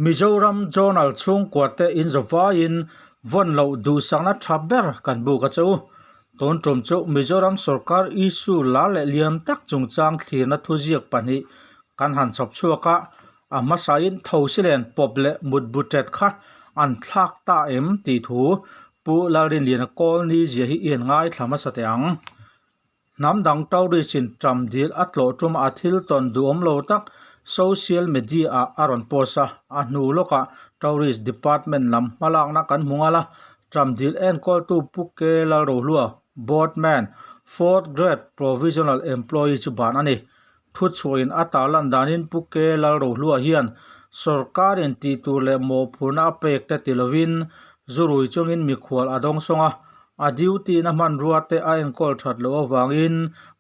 Mizoram Journal chhungkuate inzawvaiin vawn loh duhsakna tha ber kan buk a che u. Tun tum chu Mizoram sorkar issue lar leh lian tak chungchang thlirna thuziak pahnih kan han chhawp chhuak a, a hmasain Thosilen pawp leh mutbu tet kha an thlak ta em tih thu Pu Lalrinliana Kawlni zia hi i han ngaithla hmasa teh ang. Hnam dang tourist-in ṭam dil a tlawh ṭuma a thil tawn duhawm lo tak social media-ah a rawn post a, a hnu lawkah tourist department lam hmalakna kan hmu nghal a, ṭam dil enkawltu Pu K Lalrohlua, boardman, fourth grade provisional employee chu ban a ni. Thuchhuahin a tarlan danin Pu K Lalrohlua hian sorkarin tih tur leh mawhphurhna a pek te ti lovin zurui chungin mikhual a dawng sawng a, a duty na hmanrua te a enkawl that loh avangin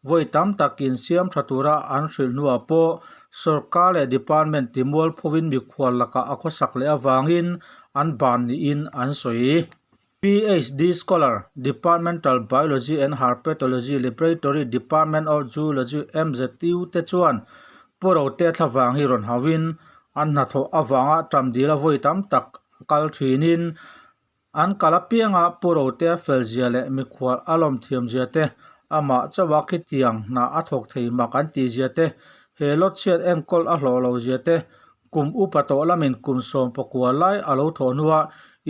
vawi tam takin siam tha tura an hrilh hnuah pawh sorkar leh department timual phovin mikhual lakah a khawsak leh avangin an ban niin an sawi. PhD Scholar, Departmental Biology and Herpetology Laboratory, Department of Zoology, MZU te chuan Pu Rote thlavang hi rawn hauhin an hnathawh avanga ṭamdila vawi tam tak kal ṭhinin an kal apianga Pu Rotea felzia leh mikhual a lawmthiamzia te, amah chauha khitiang hna a thawk thei mak an tihzia te, he lawtchhiat enkawl a hlawh lohzia te, Kum upa tawh lamin kum 19 lai a lo thawh hnua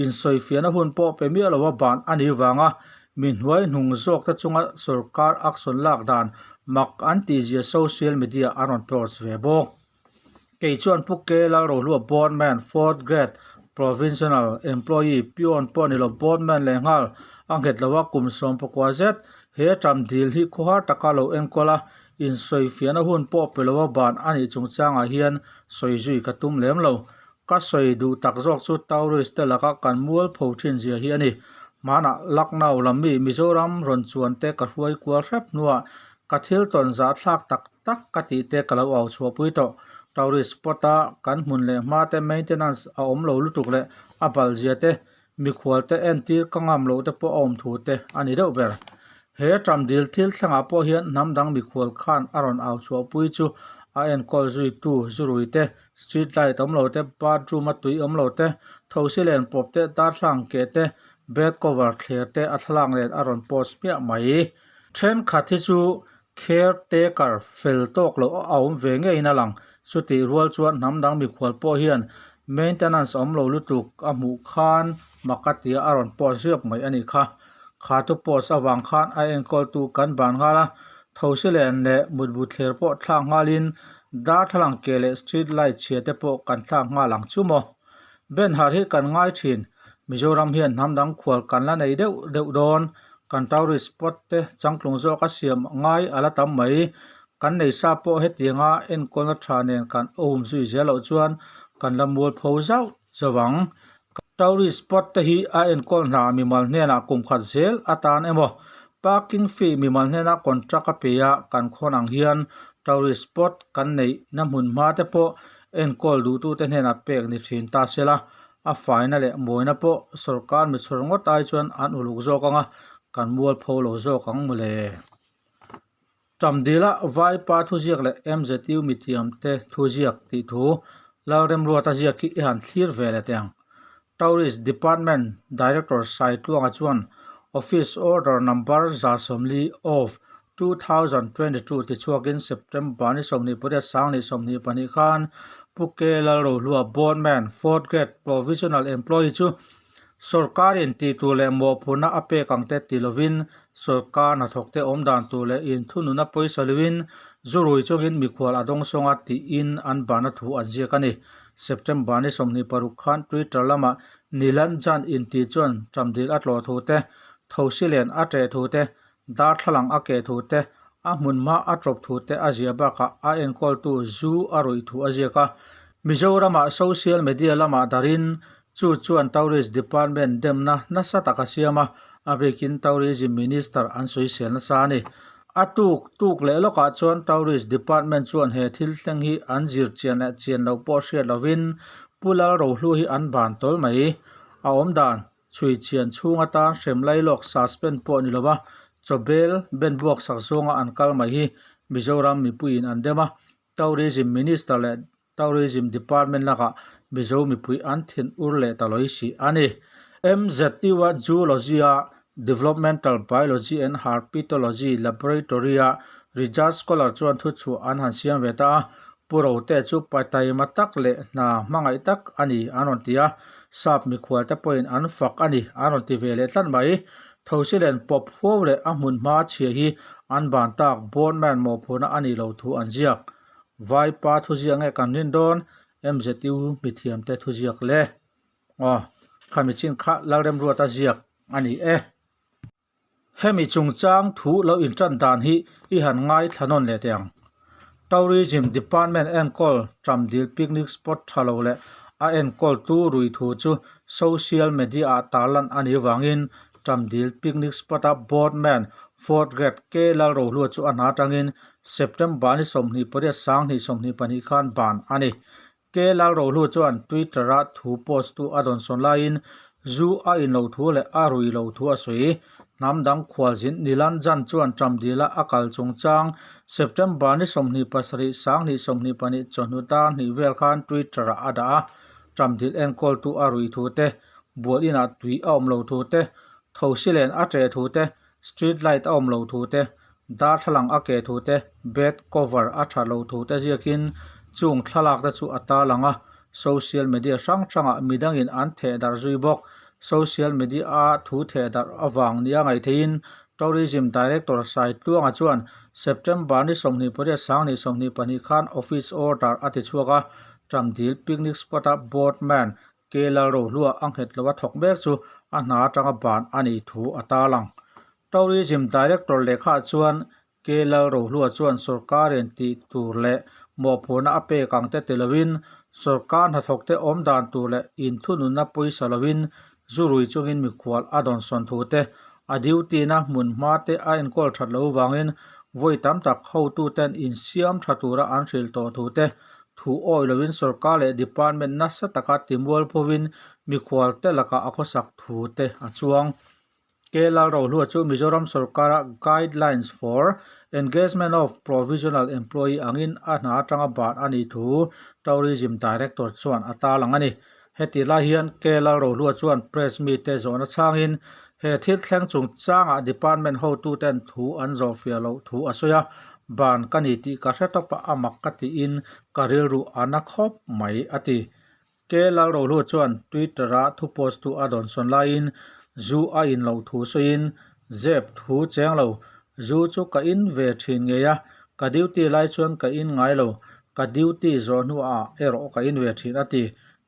insawifiahna hun pawh pe miah lova ban a nih vanga mi hnuai hnung zawkte chunga sorkar action lak dan mak an tihzia social media an rawn post ve bawk. Kei chuan Pu K Lalrohlua Boardman, fourth grade provisional employee, peon pawh ni lo boardman lehnghal a nghet lova kum 19 zet he ṭam dil hi khawhar taka lo enkawl a, Insawifiahna hun pawh pe lova ban a nih chungchangah hian sawi zui ka tum lem lo. Ka sawi duh tak zawk chu tourist te laka kan mual pho thin zia hi a ni. Hmanah Lucknow lam mi Mizoram rawn chuan te ka hruai kual hrep hnuah ka thil tawn zahthlak tak tak ka tih te ka lo au chhuahpui tawh. Tourist spot a kan hmun leh hma te maintenance a awm lo lutuk leh a bal zia te Mikhual te entir ka ngam loh te pawh a awm thu te a ni deuh ber. He ṭamdil thil thlengah pawh hian hnam dang mikhual khan a rawn au chhuahpui chu a enkawl zuitu zurui te, street light awm lo te, bathroom a tui awm lo te, thosi len pawp te, darthlang keh te, bed cover thler te a thlalak nen a rawn post hmiah mai. Thenkhat hi chu caretaker fel tawk loh a awm ve ngeiin a lang. Chutih rual chuan hnam dang mikhual pawh hian maintenance awm lo lutuk a hmuh khan mak a tia a rawn post riap mai a nih kha. Kha tu post avang khan a enkawltu kan ban nghal a, thosi len leh mutbu thler pawh thlak nghalin darthlalang ke leh street light chhia te pawh kan thlak nghal ang chu maw. Ben har hi kan ngai thin. Mizoram hian hnam dang khual kan la nei deuh deuh dawn. Kan tourist spot te changtlung zawk a siam ngai a la tam mai. Kan nei sa pawh hetianga enkawlna tha nen kan awm zui zel loh chuan kan la mual pho zauh zauh ang. Tourist spot te hi a enkawl hna mimal hnenah kum khat zel atan emaw parking fee mimal hnena contract a pe a kan khawn ang hian tourist spot kan neihna hmun hma te pawh enkawl duhtute hnenah pek ni thin ta se la, a faina leh mawina pawh sorkar mi chhawr ngawt ai chuan an uluk zawk ang a, kan mualpho lo zawk ang mawle. Ṭamdila Vaipa thuziak leh MZU mithiamte thuziak tih thu Lalremruata ziak hi i han thlir ve leh teh ang. Tourist Department Director Saitluanga chuan Office Order Number 140 of 2022 tichhuakin September ni 28 2022 khan Pu K Lalrohlua Boardman Fourth Grade Provisional Employee chu Sorkarin tih tur leh mawhphurhna a pek ang te ti lovin sorkar hnathawkte awm dan tur leh inthununa pawisa luin zu rui chungin mikhual a dawng sawng a tiin an bahna thu an ziak a ni. September ni 26 khan Twitter lamah Nilanjan inti chuan ṭamdil a tlawh thu te, thosi len a ṭeh thu te, darthlalang a keh thu te, a hmunhma a ṭawp thu te a ziah bakah a enkawltu zu a ruih thu a ziak a. Mizoramah social media lamah darin Chu chuan Tourist Department demna nasa tak a siam a, a bikin Tourism Minister an sawisel nasa a ni. A tuk tuk leh lawkah chuan Tourist Department chuan he thil thleng hi an zir chian leh chian loh pawh hriat lovin Pu Lalrohlu hi an ban tawl mai. A awmdan chhui chian chhung atan hrem lailawk suspend pawh ni lova chawbel ben buak sak zawnga an kal mai hi Mizoram mipuiin an dem a, Tourism Minister leh. Tourism Department lakah Mizo mipui an thin ur leh ta lawi si a ni. MZU-a Zoology-a Developmental Biology and Herpetology Laboratory-a Research Scholar chuan thuchhuah an han siam ve ta a, Pu Rote chu pa taima tak leh hna hmangaih tak a ni an rawn ti a, sap mikhual te pawhin an fak a ni an rawn ti ve leh tlat mai. Thosilen pawp huau leh a hmun hma chhia hi an ban tak Boardman mawhphurhna a nih loh thu an ziak. Vaipa thuziak nge kan rin dawn? MZU mithiamte thuziak le. Aw, khami chin kha Lalremruata ziak a ni e. Hemi chungchang thu lo intan dan hi i han ngaithla nawn leh teh ang. Tourism Department enkawl Chamdil Picnic Spot tha lo leh a enkawltu rui thu chu social media ah tarlan a nih vangin Chamdil Picnic Spot-a Boardman Fourth Grade K Lalrohlua chu a hna atangin September ni 28 2022 khan ban a ni. K Lalrohlu chuan Twitter-a thu post tu a dawn sawn laiin zu a in lo thu leh a rui lo thu a sawi. Hnam dang khualzin Nilanjan chuan Ṭamdila a kal chungchang September ni 27 2022 chawhnu dar hnih vel khan Twitter-ah a dah a. Ṭamdil enkawltu a rui thu te, bual inah tui a awm lo thu te, thosilen a ṭeh thu te, Street light a awm lo thu te, darthlalang a keh thu te, bed cover a tha lo thu te ziakin chung thlalak te chu a tarlang a, social media hrang hrangah midangin an theh darh zui bawk. Social media a thu theh darh avang nia ngaihtheihin Tourism Director Saitluanga chuan September ni 28 2022 khan office order a ti chhuak a, Ṭamdil picnic spot-a boatman Ke Lalrohlua a nghet lo a thawk mek chu a hna atanga ban a nih thu a tarlang. Tourism Director lehkhaah chuan Ke Lalrohlua chuan sawrkarin tih tur leh mawhphurhna a pek ang te ti loin sawrkar hnathawkte awm dan tur leh inthununna pawisa loin zu rui chungin mikhual a dawnsawn thu te, a duty-na hmun hma te a enkawl that lo vangin vawi tam tak hotuten insiam tha tura an hrilh tawh thu te Thu awi loin sorkar leh department nasa taka timual phovin mikhual te lakah a khawsak thu te a chuang. K Lalrohlua chu Mizoram sorkara Guidelines for Engagement of Provisional Employee angin a hna atanga ban a nih thu Tourism Director chuan a tarlang a ni. Heti lai hian K Lalrohlua chuan press mite zawhna chhangin he thil thleng chungchangah department hotuten thu an zawhfiah loh thu a sawi a, ban ka ni tih ka hre tawp a, a mak ka tiin ka rilru a na khawp mai a ti. K Lalrohlua chuan Twitter-a thu post tu a dawnsawn laiin zu a in loh thu sawiin zep thu cheng lo, zu chu ka in ve thin ngei a, ka duty lai chuan ka in ngai lo, Ka duty zawh hnuah erawh ka in ve thin a ti.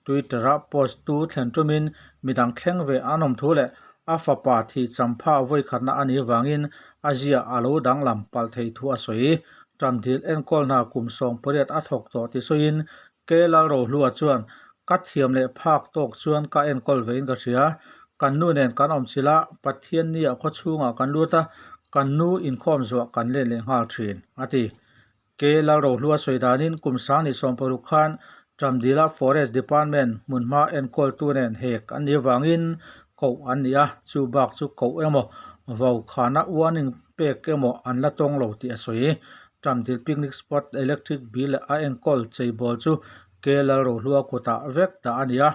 Twitter-a post tu thlen tumin midang thleng ve an awm thu leh a fapa thih champha vawikhatna a nih vangin a zia a lo danglam palh thei thu a sawi. Ṭamdil enkawl hna kum 18 a thawk tawh ti sawiin K Lalrohlua chuan, Ka thiam leh phak tawk chuan ka enkawl vein ka hria. Kan nu nen kan awm chilh a, Pathiannia khawchhungah kan lut a, kan nu inkhawm zuah kan let leh nghal thin, a ti. Ke Lalrohlua sawi danin kum 2016 khan Ṭamdila Forest Department hmunhma enkawltu nen hek an nih avangin koh an ni a, chu bak chu koh emaw vaukhana warning pek emaw an la tawng lo tih a sawi. Ṭamdil Picnic Spot electric bill leh a enkawl cheibawl chu Ke Lalrohlua kutah vek dah a ni a.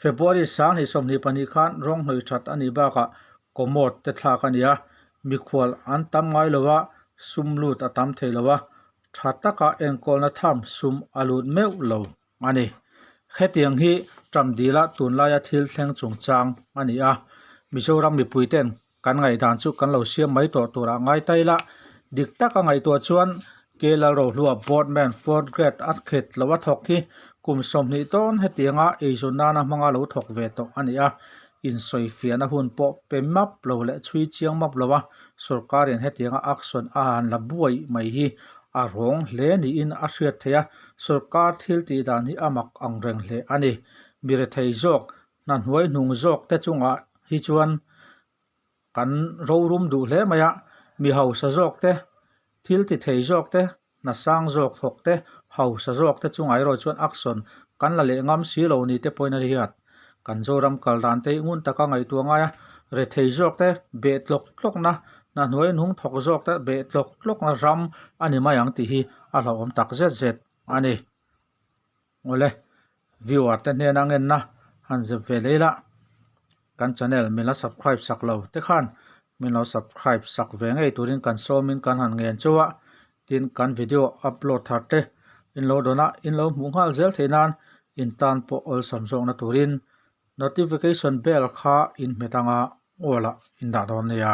February 2022 khan rawng hnawih that a nih bakah commode te thlak a ni a, mikhual an tam ngai lo a, sum lut a tam thei lo a, tha taka enkawlna tham sum a lut meuh lo a ni. Hetiang hi Ṭamdila tunlaia thil thleng chungchang a ni a, Mizoram mipuiten Kan ngaihdan chu kan lo siam mai tawh turah ngai ta ila, dik taka ngaihtuah chuan K Lalrohlua Boardman fourth grade a khet lo a thawk hi kum 20 tawn hetianga eizawn nana hmanga lo thawk ve tawh a ni a, insawifiahna hun pawh pe map lo leh chhui chiang map lo a, sawrkarin hetianga action a han la buai mai hi a rawng hle niin a hriat theih a, sawrkar thil tih dan hi a mak ang reng hle a ni. Mi rethei zawk Hna hnuai hnung zawk te chungah hi chuan kan rorum duh hle mai a, mi hausa zawk te, thil ti thei zawk te, hna sang zawk thawk te, hausa zawk te chungah erawh chuan action kan la leh ngam si lo ni te pawhin a hriat. Kan Zoram kal dan te hi ngun taka ngaihtuah ngai a, rethei zawk te beh tlawk tlawkna, hna hnuai hnung thawk zawk te beh tlawk tlawkna ram a ni mai ang tih hi a hlauhawm tak zet zet a ni. Awle, viewer te hnena ngenna han zep ve leh ila, kan channel min la subscribe sak lo te khan min lo subscribe sak ve ngei turin kan sawmin kan han ngen chauh a, tin kan video upload thar te in lo dawn a, in lo hmuh nghal zel theih nan in tan pawh awlsam zawkna turin notification bell kha in hmet anga awl ah in dah dawn nia.